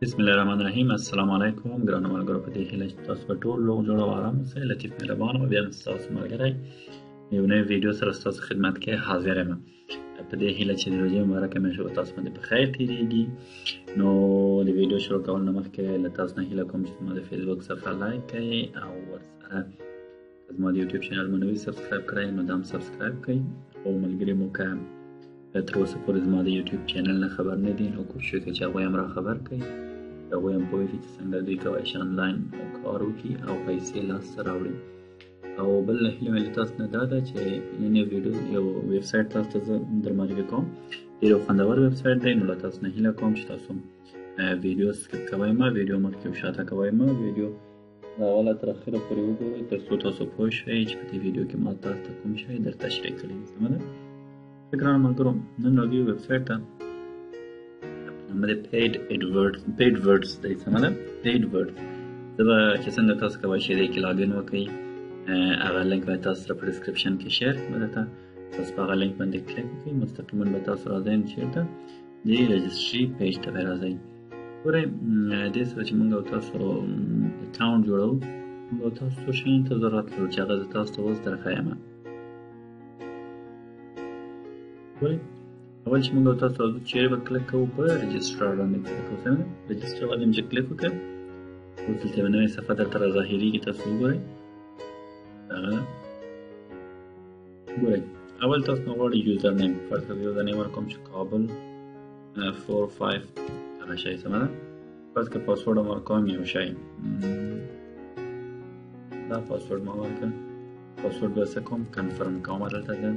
بسم الله الرحمن الرحیم. السلام علیکم ګرانو ملګرو، په دې هیله چې تاسو به ټول روغ جوړ او آرام اوسئ. لطیف مهربان او بیا هم ستاسو ملګری یو نوې ویډیو سره ستاسو خدمت کې حاضر یم. په دې هیله چې د روژې مبارکه میاشت به تاسو باندې په خیر تېرېږي. نو د ویډیو شروع کولو نه مخکې له تاسو نه هیله کوم چې زما د فیسبوک صفحه like کړئ او ورسره زما د یوټیوب channel مو نوي subscribe کړئ نو دا هم subscribe کړئ. او ملګري مو که تر اوسه پورې زما د یوټیوب channel نه خبر نه دي نو کوشش وکړئ چې هغوی هم را خبر کړئ، هغوی هم پوه شي چې څنګه دوی کولی شي آنلاین کار وکړي او پیسې لاسته راوړي. او بل هیله مې له تاسو نه دا ده چې نن یو ویډیو یو ویب سایټ تاسو ته زه در معرفي کوم، ډېر یو خوندور ویب سایټ دی. نو له تاسو نه هیله کوم چې تاسو ویډیو skip کوئ مه، ویډیو مخکې او شاته کوئ مه، ویډیو له اوله تر اخره پورې وګورئ تر څو تاسو پوه شئ چې په دې ویډیو کې ما تاسو ته کوم شی در تشریح کړی دی. سمه ده ګرانو ملګرو، نن راځو یو ویب سایټ ته په نامه د paid words دی. سمه ده، paid words. زه به چې څنګه تاسو کولی شئ دې کې login وکړئ، هغه لینک به تاسو سره په description کې share کړم درته. تاسو په هغه لینک باندې کلیک وکړئ، مستقیما به تاسو راځئ چېرته د registry page ته به راځئ. ګورئ دې سره چې موږ او تاسو account جوړوو، موږ او تاسو څو شیانو ته ضرورت لرو چې هغه زه تاسو ته اوس درښایم. ګورئ اول چې موږ او تاسو راځو چیرې به کلیک کوو، په register باندې کلیک کوو. سمه ده، register باندې چې کلیک وکړئ اوس دلته یوه نوې صفحه درته را ظاهرېږي، تاسو وګورئ. هغه ګورئ اول تاسو نه غواړي username، فرض کړئ username ورکوم چې کابل 45 هغه شی. سمه ده، فرض کړئ پاسورډ هم ورکوم یو شی، دا پاسورډ ما ورکړ. پاسورډ به څه کوم، confirm کوم. دلته ده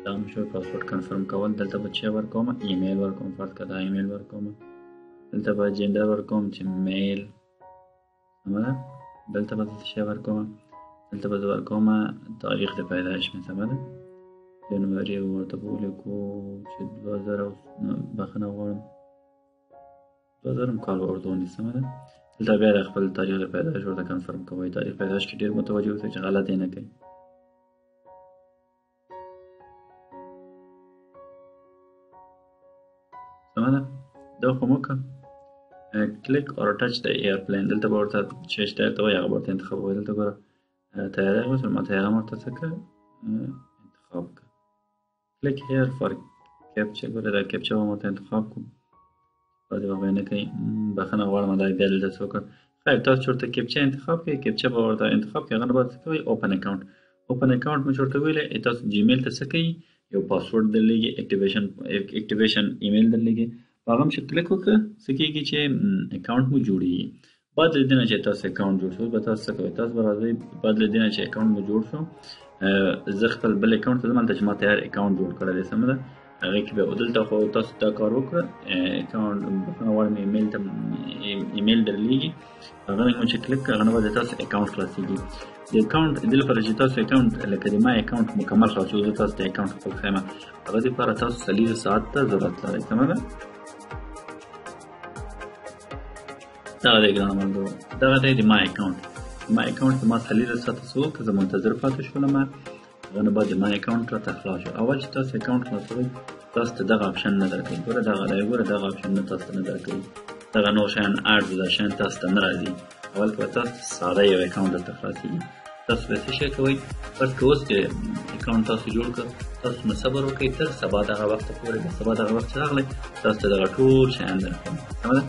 دا هم شو password confirm کول. دلته به چې ورکوم ایمیل ورکوم، فرض کړه دا ایمیل ورکوم. دلته به gender ورکوم چې male. سمه ده، دلته به څه شی ورکوم، دلته به زه ورکوم تاریخ د پیدایش مې. سمه ده، جنوري ورته به ولیکو چې 2000، بخښنه غواړم 2000 کال به ورته ونیسم. سمه ده، دلته بیا د خپل تاریخ د پیدایش ورته confirm کوئ. تاریخ پیدایش کې ډېر متوجه اوسئ چې غلط یې نه کوئ. سمه ده، دا خو مو وکړه. Click or touch the airplane، دلته به ورته چې شته درته وایي هغه به ورته انتخاب وکړئ. دلته ګوره طیاره اوس ما طیاره ورته څه کړه انتخاب کړه. Click here for captcha، ګوره دا captcha به ورته انتخاب کړو. بعضې وخت به یې نه کوي، بخښنه غواړم دا بیا دلته څه وکړه. خیر تاسو چې ورته captcha انتخاب کړئ، captcha به ورته انتخاب کړئ، هغه نه بعد څه کوئ open account. Open account مو چې ورته ویلی تاسو جیمیل ته څه کوئ یو پاسورډ درلېږي، activation email درلېږي. په هغه هم چې کلیک وکړه څه کېږي چې account مو جوړېږي. بعد له دې نه چې تاسو account جوړ شو به تاسو څه کوئ، تاسو به راځئ بعد له دې نه چې account مو جوړ شو زه خپل بل account ته ځم، هلته چې ما تیار account جوړ کړی دی. سمه ده، هغې کې به دلته خو تاسو دا کار وکړه، account بخښنه غواړم ایمیل ته ایمیل درلېږي، هغه نه مو چې کلیک کړه هغه نه بعد تاسو account خلاصېږي. د account دې لپاره چې تاسو account لکه د ما account مکمل خلاص شو، زه تاسو ته account خپل ښیم، هغه دپاره تاسو 24 ساعت ته ضرورت لرئ. سمه ده، دغه دی ګرانو ملګرو، دغه دی د ما account. ما account ته ما 24 ساعته څه وکړه، زه منتظر پاتې شولم، هغه نه بعد د ما account راته خلاص شو. اول چې تاسو account خلاصوئ تاسو ته دغه option نه درکوي، ګوره دغه دی، ګوره دغه option نه تاسو ته نه درکوي، دغه نور شیان ads دا شیان تاسو ته نه راځي. اول کې به تاسو ته ساده یو account درته خلاصېږي. تاسو به څه شی کوئ، فرض که اوس چې account تاسو جوړ کړ، تاسو نو صبر وکړئ تر سبا دغه وخته پورې، د سبا دغه وخت چې راغلی تاسو ته دغه ټول شیان درکوم. سمه ده،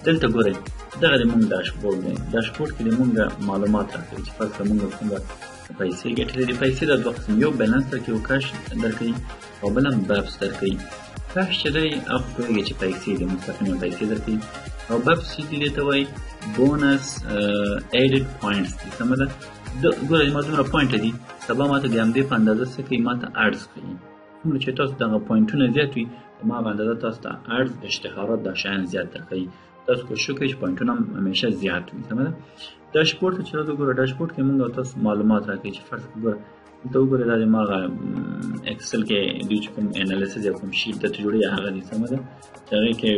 دلته ګورئ دغه د موږ dashboard دی. dashboard کې د موږ معلومات راکوي چې فرض کړه موږ څومره پیسې ګټلې دي. پیسې دا دوه قسم، یو balance درکوي یو cash درکوي او بل هم BAPS درکوي. کش چې دی هغه پوهېږي چې پیسې دي، مستقیما پیسې درکوي، او BAPS چې دي دې ته وایي bonus added points دي. سمه ده، ګوره ما دومره point دي، سبا ما ته د همدې په اندازه څه کوي، ما ته ads کوي. څومره چې تاسو دغه point ونه زیات وي ما په اندازه تاسو ته ads اشتهارات دا شیان زیات درکوي. تاسو کوشش وکړئ چې point ونه هم همیشه زیات وي. سمه ده، dashboard ته چې راځو ګوره dashboard کې موږ تاسو معلومات راکوي چې فرض کړئ ګوره دلته وګورئ دا د ما هغه Excel کې دوی چې کوم analysis یا کوم sheet درته جوړوي هغه دی. سمه ده، چې هغې کې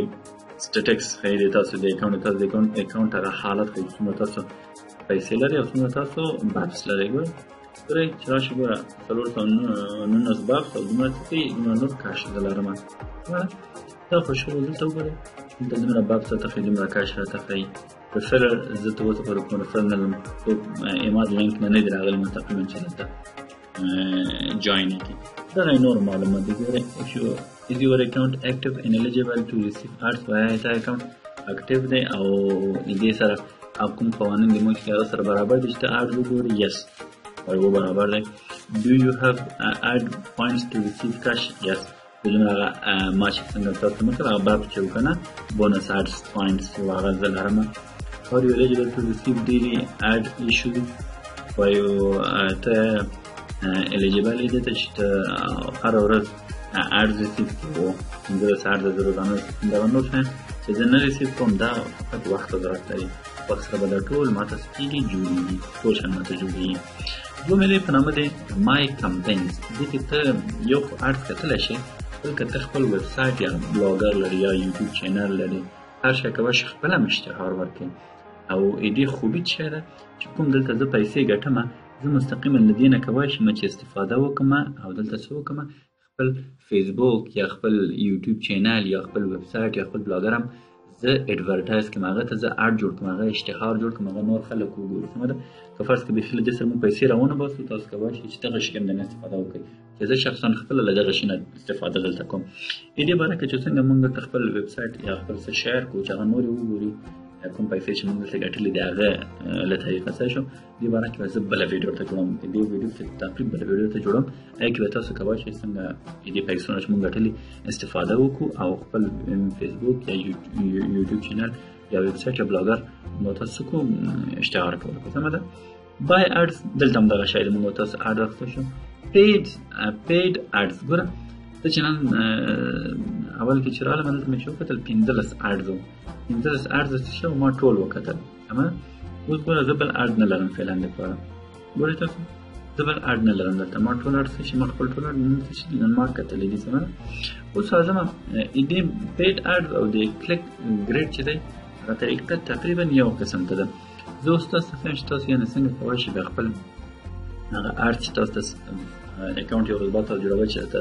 statistics ښیي دی تاسو د account، تاسو د account هغه حالت ښیي چې څومره تاسو پیسې لرئ او څومره تاسو BAPS لرئ. ګوره ګورئ چې راشي ګوره 419 BAPS او دومره څه کوي دومره نور cash زه لرم. سمه ده، دا خو شو. دلته وګورئ، دلته دومره باب راته ښیي، دومره cash راته ښیي. referral زه تر اوسه پورې کوم referral نه لرم، څوک ایماد لینک نه نه دی راغلی مستقیما چې دلته join کړي. دغه نور معلومات دي. ګورئ، if you is your account active and eligible to receive ads via the account active دی او دې سره او کوم قوانین د موږ هغه سره برابر دي چې ته ad وګوري؟ yes، وایي برابر دی. do you have ad points to receive cash؟ yes. دومره هغه ما چې څنګه تاسو ته وکړ، هغه باب چې وکنه bonus ads points هغه زه لرم. are you eligible to receive daily ad issue؟ وایو ته eligible یې دې ته چې ته هره ورځ ads receive کوو، 15 ads زه روزانه. دغه نور شیان چې زه نه receive کوم، دا فقط وخت ته ضرورت لري. وخت سره به دا ټول ماته څه کېږي؟ جوړېږي، ټول شیان ماته جوړېږي. دوم دی په نامه دی my campaigns. دې کې ته یو خو ads کتلی شې، بل که ته خپل ویب سایټ یا بلاګر لري یا یوټیوب channel لري، هر شی کولی شې خپل هم اشتهار ورکړې. او دې خوبي څه ده چې کوم دلته زه پیسې ګټم، زه مستقیما له دې نه کولی شم چې استفاده وکړم او دلته څه وکړم، خپل فیسبوک یا خپل یوټیوب channel یا خپل ویب سایټ یا خپل بلاګر هم زه advertise کړم، هغه ته زه ad جوړ کړم، هغه اشتهار جوړ کړم، هغه نور خلک وګوري. سمه ده؟ که فرض کړه بیخي له دې سره موږ پیسې راونه باسو، تاسو کولی شئ چې دغه شي هم نه استفاده وکړئ، چې زه شخصا خپله له دغه شي نه استفاده دلته کوم. دې باره کې چې څنګه موږ دلته خپل ویب سایټ یا خپل څه share کړو چې هغه نور یې وګوري، کوم پیسې چې موږ دلته ګټلې دي هغه له طریقه څه شو، دې باره کې به زه بله ویډیو ته جوړوم. دې ویډیو ته تعقیب بله ویډیو ته جوړوم، هغې کې به تاسو کولی شئ څنګه دې پیسو نه چې موږ ګټلي استفاده وکړو او خپل فیسبوک یا یوټیوب channel یا ویب سایټ یا بلاګر موږ تاسو کوم اشتهار کولو. سمه ده؟ buy ads دلته هم دغه شی دی، موږ تاسو ad اخیستی شو. paid ads، ګوره زه چې نن اول کې چې راغلم دلته مې چې وکتل 15 ads وو، 15 ads څه شو ما ټول وکتل. سمه ده؟ اوس ګوره زه بل ad نه لرم فعلا دپاره. ګورئ تاسو، زه بل ad نه لرم دلته، ما ټول ad څه شي، ما خپل ټول ad نن څه شي نن ما کتلي دي. سمه ده؟ اوس راځم دې paid ads او د ClickGrid چې دی هغه طریقه تقریبا یو قسم ته ده. زه اوس تاسو ته ښیم چې تاسو یعنې څنګه کولی شئ بیا خپل هغه ads چې تاسو ته account یو ورځ بعد تاسو جوړوئ چې ته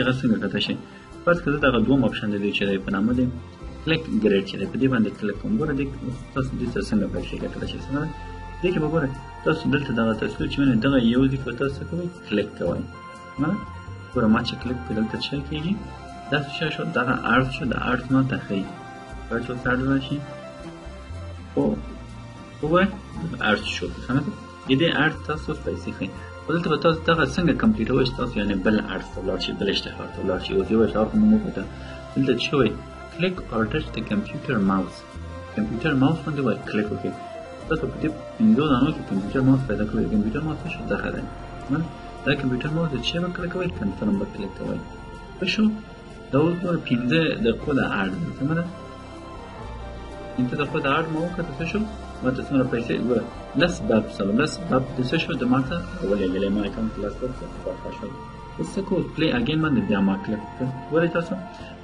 هغه څنګه کتی شئ. فرض کړه زه دغه دوم option دی چې دی په نامه دی ClickGrid چې دی، په دې باندې کلیک کوم. ګوره دې تاسو دې سره څنګه پیسې ګټلی شئ. سمه ده؟ دې کې به ګورئ تاسو دلته دغه تصویر چې وینئ دغه یو ځای کې به تاسو څه کوئ؟ کلیک کوئ. سمه ده؟ ګوره ما چې کلیک کړ دلته څه کېږي؟ دا څه شی شو؟ دغه ads شو، د ads ما ته ښیي. کله چې اوس ads راشي وګورئ ads شو. سمه ده؟ دې ads تاسو اوس پیسې ښیي. خو دلته به تاسو دغه څنګه کمپلیټوئ چې تاسو یعنې بل ads ته ولاړ شئ، بل اشتهار ته ولاړ شئ. اوس یو اشتهار خو موږ وکتل. دلته څه وایي؟ click or touch the computer mouse. computer mouse باندې باید کلیک وکړئ. تاسو په دې پنځو دانو کې computer mouse پیدا کړئ. computer mouse څه شو؟ دغه دی. دا computer mouse د څه به کلیک کوئ؟ confirm به کلیک کوئ. ښه شو؟ دا اوس ګوره 5 دقیقو د ad دی. سمه ده؟ 5 دقیقو د ad ما وکتل، څه شو؟ ما ته څومره پیسې؟ ګوره 10 باب سو، 10 باب د څه شو؟ د ما ته راولېږلې، ما account 10 باب څه برخه شول. اوس څه کوو؟ play again باندې بیا ما کلیک وکړ. ګورئ تاسو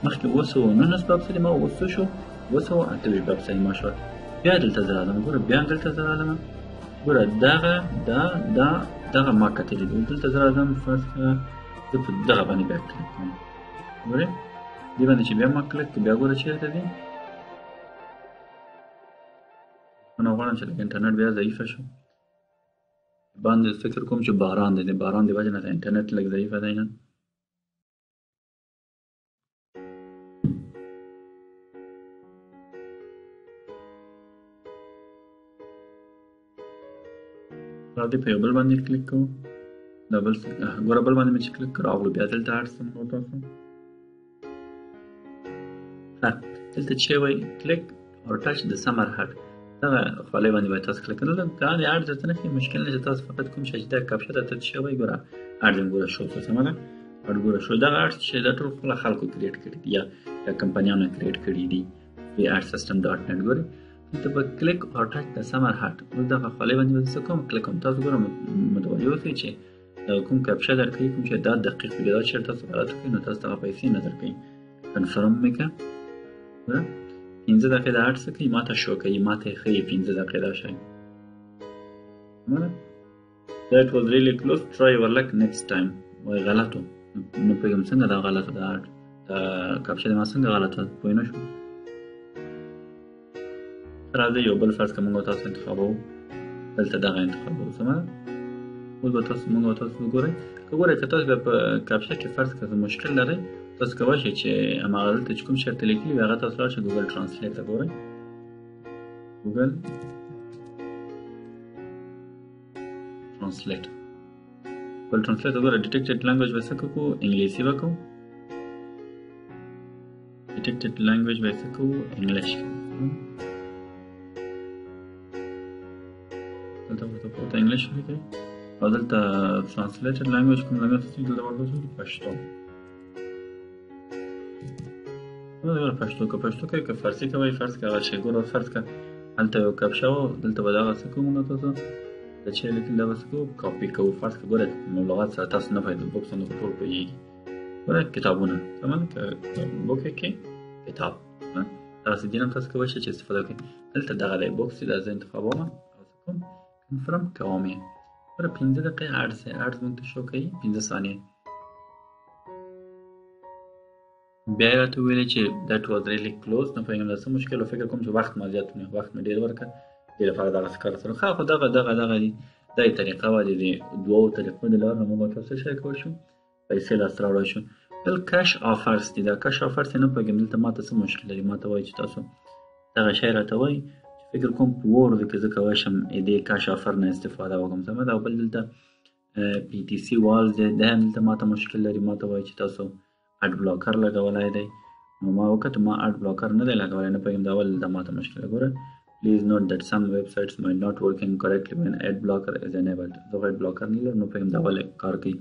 مخکې 719 باب سره ما اوس څه شو؟ 728 باب سره ما شول. بیا دلته زه راغلم، ګوره بیا هم دلته زه راغلم. ګوره دغه دا دا دغه ما کتلي دي. دلته زه راځم، فرض کړه زه په دغه باندې بیا کلیک کوم. ګورئ دې باندې چې بیا ما کلیک کړ، بیا ګوره چېرته دی. نه غواړم چې لږ انټرنیټ بیا ضعیفه شو. باندې فکر کوم چې باران دی، د باران د وجې نه انټرنیټ لږ ضعیفه دی نن. راځئ په یو بل باندې کلیک کوو. دا بل ګوره بل باندې مې چې کلیک کړ راغلو بیا دلته ads ته موږ تاسو. ښه دلته چې وایي click or touch the summer hat، دغه خولۍ باندې باید تاسو کلیک کړئ. که د ad درته نه ښیي مشکل نه چې تاسو فقط کوم شی چې دا captcha درته څه وایي، ګوره ad هم ګوره شو. سمه ده؟ ad ګوره شو. دغه ad چې دا ټول خپله خلکو create کړي دي یا کمپنیانو create کړي دي. free ad system dot net. ګورئ دلته به click or touch the summer hat، اوس دغه خولۍ باندې به څه کوم؟ کلیک کوم. تاسو ګوره متوجه اوسئ چې کوم captcha درکوي، کوم چې دا دقیق وي، دا چېرته تاسو غلط وکړئ نو تاسو دغه پیسې نه درکوي. confirm مې کړه. ګوره 5 دقیقې د ad څه کوي؟ ما ته شو کوي، ما ته یې ښیي 5 دقیقې دا شی. That was really close. Try your luck next time. وایي غلط و، نه پوهېږم څنګه دا غلط و دا ad. دا captcha د ما څنګه غلطه ده، پوه نه شوم. راځئ یو بل فرض که موږ تاسو انتخابوو، دلته دغه انتخابوو، سمه ده؟ اوس به تاسو موږ تاسو وګورئ. که ګورئ که تاسو بیا په captcha کې فرض که څه مشکل لرئ، تاسو کولی شئ چې هماغه دلته چې کوم شی درته لیکلي وي هغه تاسو لاړ شئ Google Translate ته ګورئ، Google Translate، Google Translate ته ګوره. Detected language به څه کوو؟ انګلیسي به کوو. Detected language به څه کوو؟ English کوو. دلته ورته پورته English ولیکئ او دلته translated language کوم language چې دلته ورته څه پښتو، نو دا پښتو که پښتو کوي که فارسي کوي، فرض که هغه شی ګوره، فرض که هلته یو captcha و، دلته به دغه څه کوو موږ تاسو د چې لیکل دغه څه کوو کاپي کوو. فرض که ګوره نو لغت سره تاسو نه پوهېږئ، book څنګه ټول پوهېږي. ګوره کتابونه، سمه ده؟ که book کې کتاب دغسې دې هم تاسو کولی شئ چې استفاده وکړئ. دلته دغه دی books دی، دا زه انتخابوم او څه کوم confirm کوم یې. ګوره 5 دقیقې ads دی، ads موږ ته شو کوي 5 ثانیې. بیا یې راته وویلې چې that was really close، نه پوهېږم دا څه مشکل و، فکر کوم چې وخت ما زیات ونیو، وخت مې ډېر ورکړ دې لپاره دغه څه کار سره. ښه، خو دغه دغه دغه دي، دا یې طریقه وه. د دې دوو طریقو د لارې نه موږ تاسو څه شی کولی شو؟ پیسې لاسته راوړی شو. بل cash offers دي، دا cash offers یې نه پوهېږم دلته ما ته څه مشکل لري. ما ته وایي چې تاسو دغه شی راته وایي چې فکر کوم په اوو ورځو کې زه کولی شم دې cash offer نه استفاده وکړم، سمه ده؟ او بل دلته PTC walls دی، دا هم دلته ما ته مشکل لري. ما ته وایي چې تاسو ad blocker لګولی دی، نو ما وکتل ما ad blocker نه دی لګولی، نه پوهېږم دا ولې دلته ما ته مشکل. ګوره Please note that some websites might not working correctly when ad blocker is enabled. زه خو ad blocker نه لرم، نو پوهېږم دا ولې کار کوي،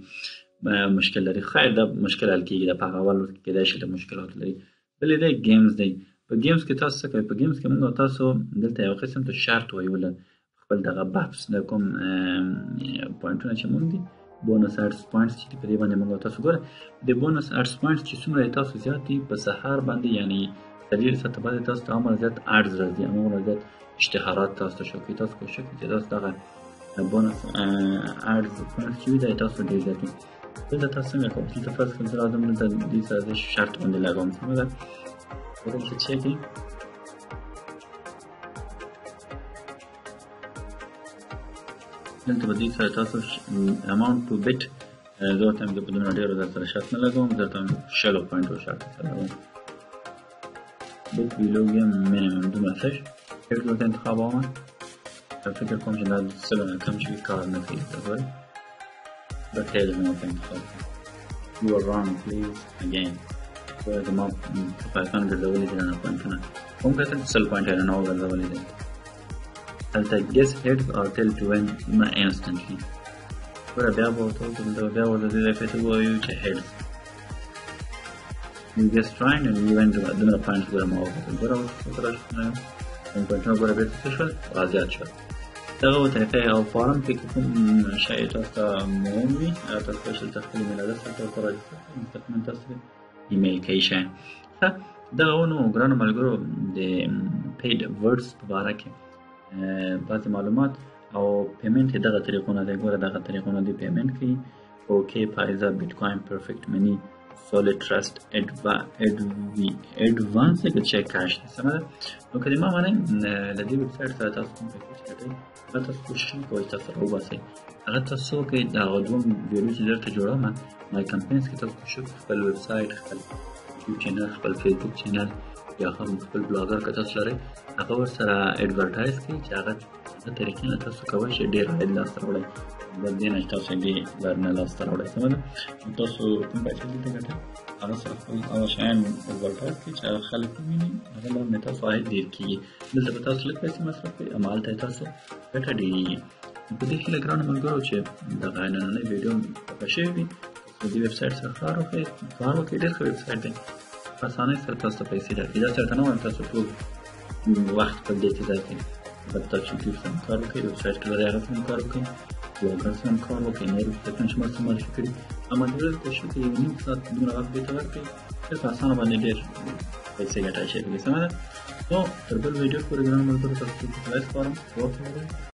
مشکل لري. خیر، دا مشکل حل کېږي، دا په هغه اول وخت کې کېدای شي د مشکلات لري. بلې دی games دی. په games کې تاسو څه کوئ؟ په games کې موږ تاسو دلته یو قسم ته شرط وایو له خپل دغه بحث د کوم point ونه چې موږ دي bonus ads points چې په دې باندې موږ تاسو ګوره د bonus ads points چې څومره تاسو زیات دي په سهار باندې، یعنی 4 ساعته بعد تاسو ته هومره زیات ads راځي، هومره زیات اشتهارات تاسو ته شو کوي. تاسو کوشش وکړئ چې تاسو دغه bonus ads points چې وي دا تاسو ډېر زیات وي. دلته تاسو څنګه کوئ؟ دلته فرض کړئ زه راځم دلته دې سره زه شرط باندې لګوم، سمه ده؟ ګورئ چې څه کوي. دلته به دې سره تاسو amount to bet، زه ورته وایم زه په دومره ډېرو در سره شرط نه لګوم، زه ورته وایم شلو point و شرط سره لګوم. Bet below game minimum دومره څه شو، bet ورته انتخابوم. فکر کوم چې دا د سلو نه کم شي کار نه کوي. ته ګورئ دا tails مې ورته انتخاب کړ. You are wrong please again. ګوره زما پایتون ګرځولي دي نه point ونه، کوم کسان چې 100 point یې نه وګرځولي دي. دلته guess heads or tail to win ما instantly. ګوره بیا به ورته وکړم، دا بیا ورته دې ځای ته ووایو چې heads you guessed right and you win. دومره points ګوره ما وګټل. ګوره اوس څه راشي، کوم point ونه ګوره بېرته څه شول، رازیات شول. دغه و طریقه او form کې که کوم شی تاسو ته مهم وي، تاسو کولی شئ دلته خپل email address ورته ورته register کړئ، مستقیما تاسو ایمیل کوي شی. ښه، دغه و نو ګرانو ملګرو د paid words په باره کې بعضې معلومات او payment یې دغه طریقونه دی. ګوره دغه طریقونه دی payment کوي. okay، Payza، Bitcoin، Perfect Money، Solid Trust، advance که چې cash دی، سمه ده؟ نو که د ما منئ له دې ویب سایټ سره تاسو کوم پیسې چې ګټئ هغه تاسو کوشش مه کوئ چې تاسو راوباسئ، هغه تاسو وکړئ. دغه دوم ویډیو چې درته جوړوم my campaigns کې تاسو کوشش وکړئ خپل ویب سایټ، خپل یوټیوب channel، خپل فیسبوک channel یا هم خپل بلاګر که تاسو لرئ هغه ورسره advertise کړئ چې هغه طریقې نه تاسو کولی شئ ډېر عاید لاسته راوړئ. د دې نه چې تاسو دې لارې نه لاسته راوړئ، سمه ده؟ نو تاسو کوم پیسې دلته ګټئ هغه سره خپل هغه شیان advertise کړئ چې هغه خلک وویني، هغه لار نه تاسو عاید ډېر کېږي. دلته به تاسو لږ پیسې مصرف کړئ اما هلته تاسو ګټه ډېرېږي. په دې هیله ګرانو ملګرو چې دغه نننۍ ویډیو خوښه شوې وي، د دې ویب سایټ سره کار وکړئ، کار وکړئ، ډېر ښه ویب سایټ دی، په اسانۍ سره تاسو ته پیسې درکړي. داسې درته نه وایم تاسو ټول وخت خپل دې ته ضایع کړئ، بلکې تاسو یوټیوب سره هم کار وکړئ، ویب سایټ کې لرئ هغه سره هم کار وکړئ، بلاګر سره هم کار وکړئ، نور ویب سایټونه چې ما څه معرفي کړي، اما د ورځې کوشش وکړئ یو نیم ساعت دومره وخت دې ته ورکړئ، ډېر په اسانه باندې ډېر پیسې ګټلی شئ. سمه ده؟ نو تر بل ویډیو پورې ګرانو ملګرو تاسو ته خدای سپارم.